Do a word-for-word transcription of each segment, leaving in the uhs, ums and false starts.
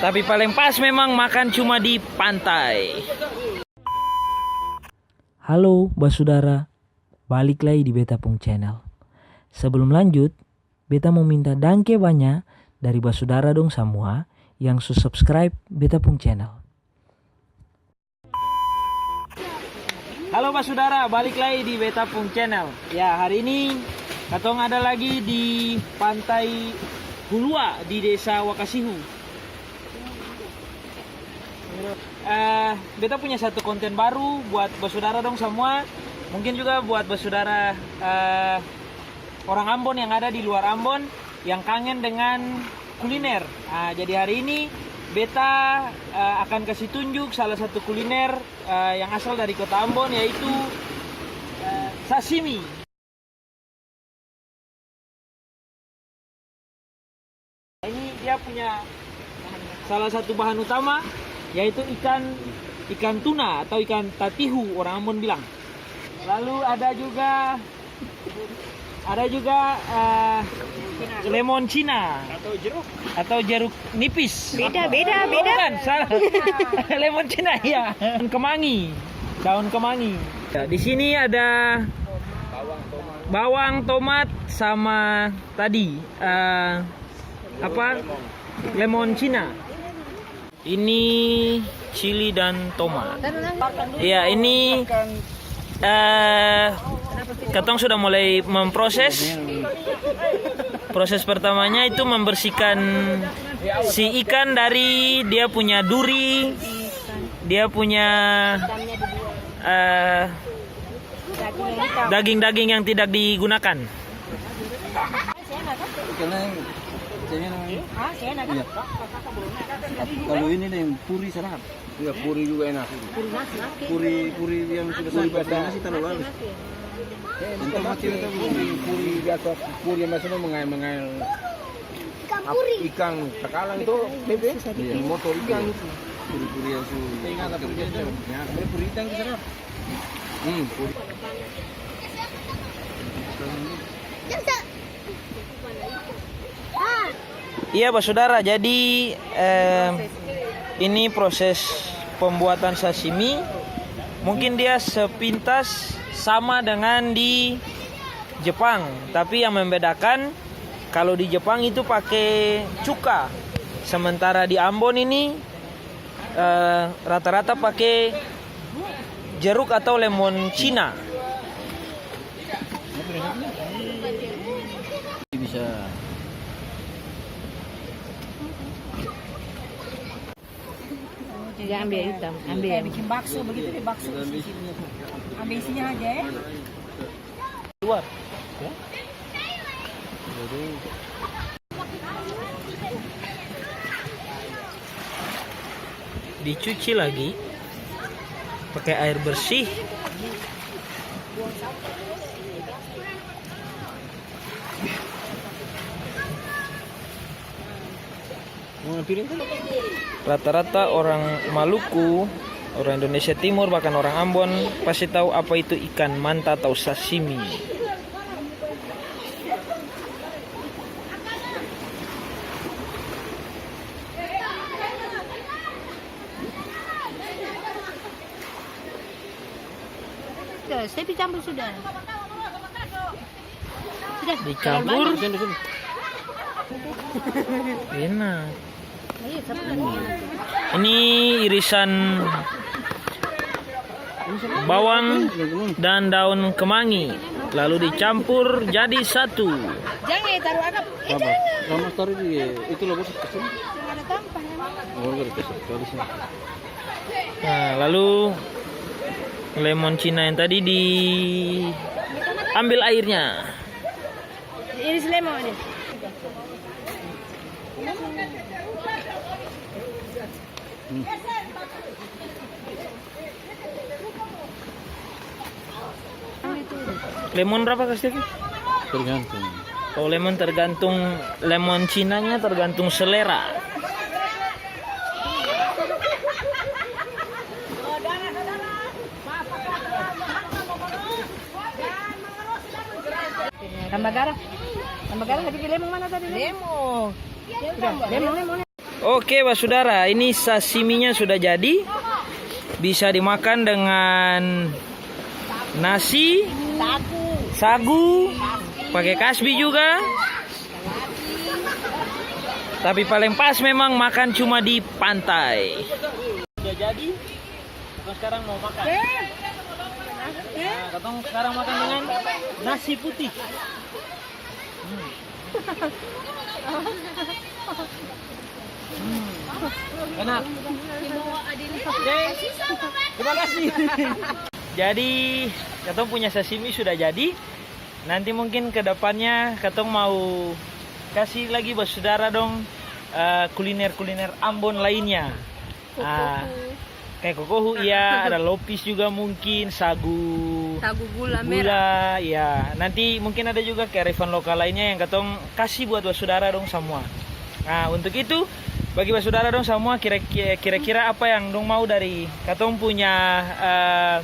Tapi paleng pas memang makan cuma di pantai. Halo basudara, balik lai di beta pung channel. Sebelum lanjut, beta mo minta dangke banya dari basudara dong samua yang su subscribe beta pung channel. Halo basudara, balik lai di beta pung channel. Ya, hari ini katong ada lagi di Pantai Hulua di Desa Wakasihu. Eh, beta punya satu konten baru buat basudara dong samua. Mungkin juga buat basudara, eh, orang Ambon yang ada di luar Ambon yang kangen dengan kuliner. Ah, jadi hari ini beta, eh, akan kasi tunjuk salah satu kuliner, eh, yang asal dari kota Ambon, yaitu, eh, sashimi. Ini dia punya salah satu bahan utama, yaitu ikan, ikan tuna atau ikan tatihu, orang Ambon bilang. Lalu ada juga, ada juga, eh, lemon Cina atau jeruk nipis. Beda, beda, beda. Bukan, salah. Lemon Cina, iya. Daun kemangi. Daun kemangi. Ya, di sini ada bawang, tomat, sama tadi, eh, apa? Lemon Cina. Ini cili dan tomat. Iya, ini, eh, katong sudah mulai memproses. Proses pertamanya itu membersihkan si ikan dari dia punya duri, dia punya, eh, daging yang tidak digunakan. Ikannya, ikannya namanya? Iya. Kalau ini deng puri sadap. Iya, puri juga enak. Puri, puri yang sudah sampai nasi talalu halus. Puri, puri biasa, puri yang biasa mengael-mengael. Ikan puri. Ikan takalang itu, bebe. Iya. Motor ikan itu. Puri-puri yang su-, ingat apa puri itu? Ya, puri ikan itu sadap. Hmm, puri. Iya, basudara, jadi, em, ini proses pembuatan sashimi. Mungkin dia sepintas sama dengan di Jepang, tapi yang membedakan, kalo di Jepang itu pake cuka, sementara di Ambon ini, eh, rata-rata pake jeruk atau lemon Cina. Bisa. Dia ambil hitam, ambil. Kayak bikin bakso begitu deh, bakso isi-isinya tuh. Ambil isinya aja ya. Luar. Ya. Jadi dicuci lagi pakai air bersih. Rata-rata orang Maluku, orang Indonesia Timur, bahkan orang Ambon pasti tahu apa itu ikan manta atau sashimi. Sudah, saya campur sudah. Sudah, dicampur. Terlalu banyak. Enak. Iya, sama. Ini irisan bawang dan daun kemangi, lalu dicampur jadi satu. Jangan, eh, taruh agak. Eh, apa? Jangan. Lama taruh di, itu loh, bos, kecil. Ada tampah, ya. Oh, ada kecil. Taruh di sini. Nah, lalu lemon Cina yang tadi diambil airnya. Iris lemon ini. Lemon berapa kasih? Tergantung. Oh, lemon tergantung, lemon Cinanya tergantung selera. Tambah garam. Tambah garam, tapi lemon mana tadi? Lemon. Lemon, lemon. Oke, basudara, ini sasiminya sudah jadi. Bisa dimakan dengan nasi, sagu, pakai kasbi juga. Tapi paling pas memang makan cuma di pantai. Sudah jadi, katong sekarang mau makan. Nah, katong sekarang makan dengan nasi putih. Hmm. Hmm. Enak. Oke. Terima kasih. Jadi, katong punya sasimi sudah jadi. Nanti mungkin ke depannya katong mau kasi lagi basudara dong, eh, kuliner-kuliner Ambon lainnya. Ah, kokohu. Kaya kokohu, iya, ada lopis juga mungkin, sagu, sagu gula merah. Gula, iya. Nanti mungkin ada juga kearifan lokal lainnya yang katong kasi buat basudara dong samua. Nah, untuk itu, bagi basudara dong samua, kira-, kira-kira apa yang dong mau dari katong punya, eh,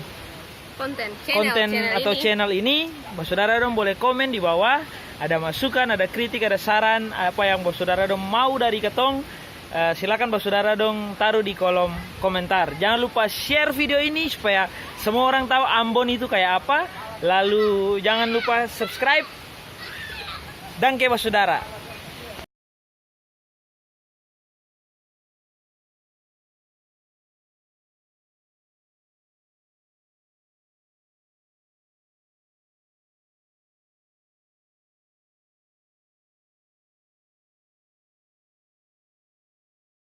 konten, channel, konten channel atau ini. Channel ini, basudara dong boleh komen di bawah. Ada masukan, ada kritik, ada saran, apa yang basudara dong mau dari katong, eh, silakan basudara dong taruh di kolom komentar. Jangan lupa share video ini supaya semua orang tahu Ambon itu kayak apa. Lalu jangan lupa subscribe. Danke basudara.